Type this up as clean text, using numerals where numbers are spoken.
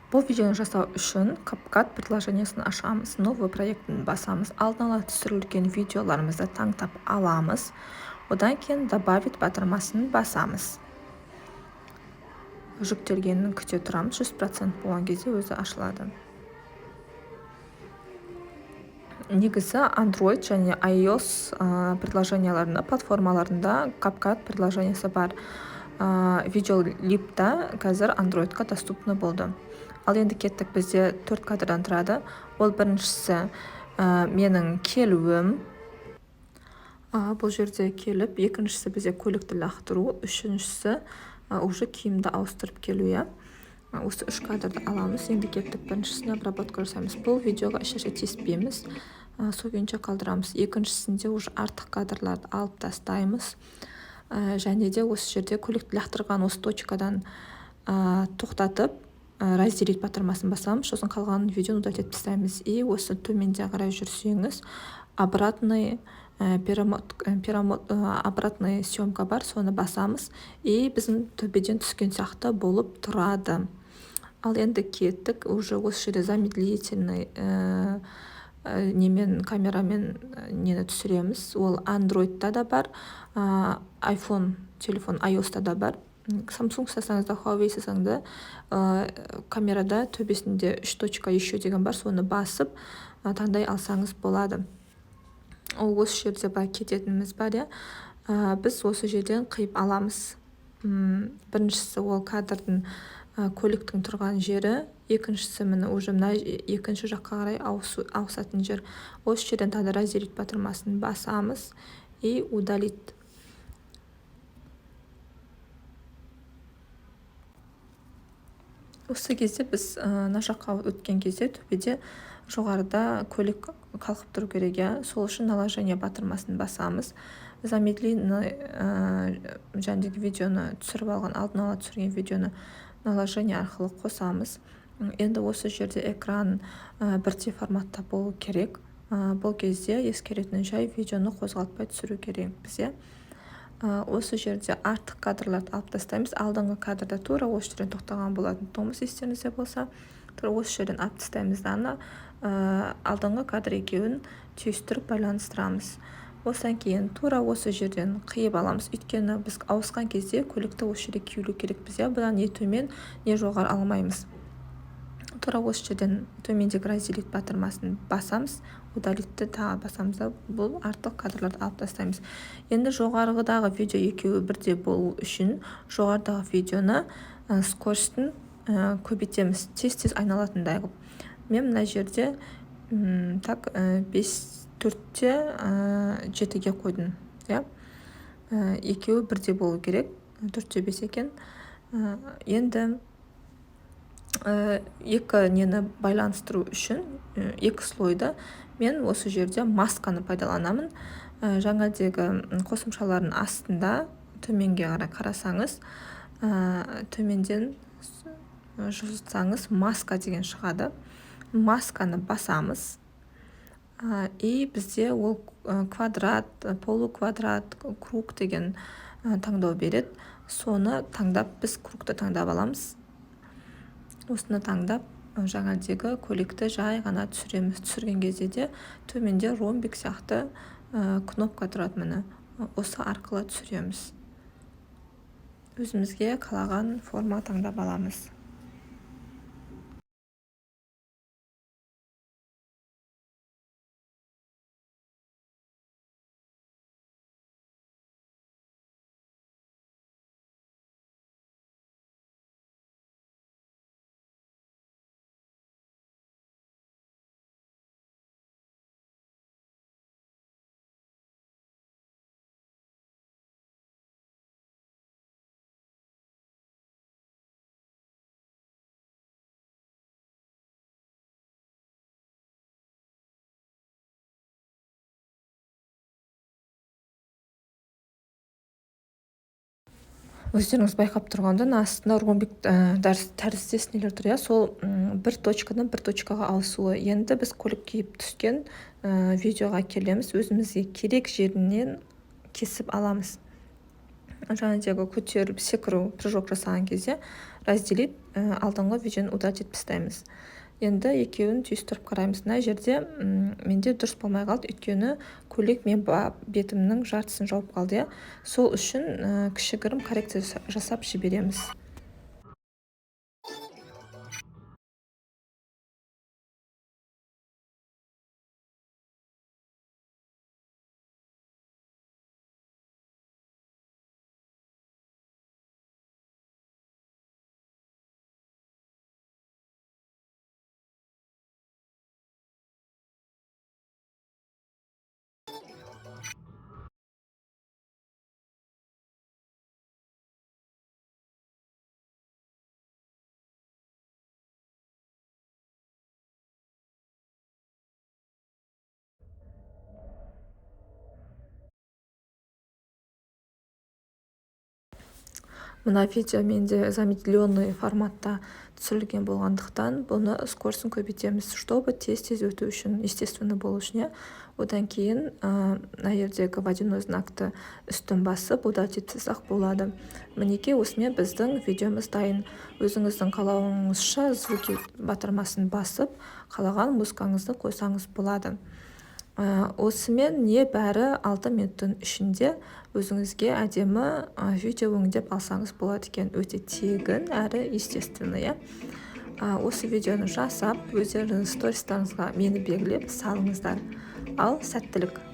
Бұл видеоны жасау үшін CapCut приложениесін ашамыз, «Новый проект» ін басамыз, алдын ала түсірілген видеоларымызды таңдап аламыз. Одан кейін «Добавить» батырмасын басамыз. Жүктелгенін күте тұрамыз. 100% болған кезде өзі ашылады. Негізі Android және iOS приложенияларында, платформаларында CapCut приложениесі бар. Videoleap та қазір Androidқа доступны болды. Ал енді кеттік. Бізде төрт кадрдан тұрады. Ол біріншісі менің келуім, бұл жерде келіп, екіншісі бізде көлікті лақтыру, үшіншісі уже киімді ауыстырып келу, иә. Осы үш кадрды аламыз. Енді кеттік, біріншісіне обработка жасаймыз. Бұл видеоға ешнәрсе тиіспейміз, сол күйінше қалдырамыз. Екіншісінде уже артық кадрларды алып тастаймыз және де осы жерде көлікті лақтырған осы точкадан тоқтатып, «Разделить» батырмасын басамыз. Сосын қалған видеоны удалить етіп тастаймыз. И осы төменде қарай жүрсеңіз, обратный перемот, обратный съемка бар, соны басамыз, и біздің төбеден түскен сияқты болып тұрады. Ал енді кеттік. Уже осы жерде замедлительный немен, камерамен нені түсіреміз. Ол Андроидта да бар, iPhone телефон, iOS-та да бар. Samsung ұстасаңыз да, Huawei ұстасаң да, камерада төбесінде үш точка «Еще» деген бар, соны басып, таңдай алсаңыз болады. Ол осы жерде былай кететініміз бар, иә. Біз осы жерден қиып аламыз. Біріншісі ол кадрдың, көліктің тұрған жері, екіншісі, міне, уже мына екінші жаққа қарай ауысатын жер. Осы жерден тағы да «Разделить» батырмасын басамыз и «Удалить». Осы кезде біз мына жаққа өткен кезде төбеде, жоғарыда көлік қалқып тұру керек, иә. Сол үшін «Наложение» батырмасын басамыз. Замедленный жаңағыдегі видеоны түсіріп алған, алдын ала түсірген видеоны наложение арқылы қосамыз. Енді осы жерде экран бірдей форматта болу керек. Бұл кезде ескеретін жай: видеоны қозғалтпай түсіру керекпіз, иә. Осы жерде артық кадрларды алып тастаймыз. Алдыңғы кадрда тура осы жерден тоқтаған болатын тұғынбыз, естеріңізде болса. Тура осы жерден алып тастаймыз да, ана алдыңғы кадр екеуін түйістіріп байланыстырамыз. Осыдан кейін тура осы жерден қиып аламыз, өйткені біз ауысқан кезде көлікті осы жерде киюлеу керекпіз, иә. Бұдан не төмен, не жоғары алмаймыз. Тура осы жерден төмендегі «Разделить» батырмасын басамыз, «Удалить» ті тағы басамыз да, бұл артық кадрларды алып тастаймыз. Енді жоғарғыдағы видео екеуі бірдей болу үшін жоғарыдағы видеоны скоростін көбейтеміз, тез тез айналатындай қылып. Мен мына жерде так, бес, төртте жетіге қойдым, иә. Екеуі бірдей болу керек, 4,5 екен. Енді екі нені байланыстыру үшін, екі слойды, мен осы жерде масканы пайдаланамын. Жаңадегі қосымшалардың астында төменге қарай қарасаңыз, төменден жылжытсаңыз, «Маска» деген шығады. Масканы басамыз, и бізде ол квадрат, полуквадрат, круг деген таңдау береді. Соны таңдап, біз кругты таңдап аламыз. Осыны таңдап, жаңадегі көйлекті жай ғана түсіреміз. Түсірген кезде де төменде ромбик сияқты кнопка тұрады, міне, осы арқылы түсіреміз. Өзімізге қалаған форма таңдап аламыз. Өздеріңіз байқап тұрғандай, мына астында ромбик тәріздес нелер тұр, иә. Сол бір точкадан бір точкаға ауысуы. Енді біз көлік киіп түскен видеоға келеміз. Өзімізге керек жерінен кесіп аламыз. Жаңағыдегі көтеріп секіру, прыжок жасаған кезде «Разделить» Алдыңғы видеоны удалить етіп тастаймыз. Енді екеуін түйістіріп қараймыз. Мына жерде менде дұрыс болмай қалды, өйткені көйлек мен бетімнің жартысын жауып қалды, иә. Сол үшін кішігірім коррекция жасап жібереміз. Мына видео менде замедленный форматта түсірілген болғандықтан, бұны скорость ін көбейтеміз, чтобы тез-тез өту үшін, естественно болу үшін, иә. Одан кейін мына жердегі водяной знак ты үстін басып, удалить етіп тастасақ болады. Мінекей, осымен біздің видеомыз дайын. Өзіңіздің қалауыңызша «Звуки» батырмасын басып, қалаған музыкаңызды қойсаңыз болады. Осымен небәрі 6 минуттың ішінде өзіңізге әдемі видео өңдеп алсаңыз болады екен. Өте тегін әрі естественно, иә. Осы видеоны жасап, өздеріңіздің стористарыңызға мені белгілеп салыңыздар. Ал сәттілік!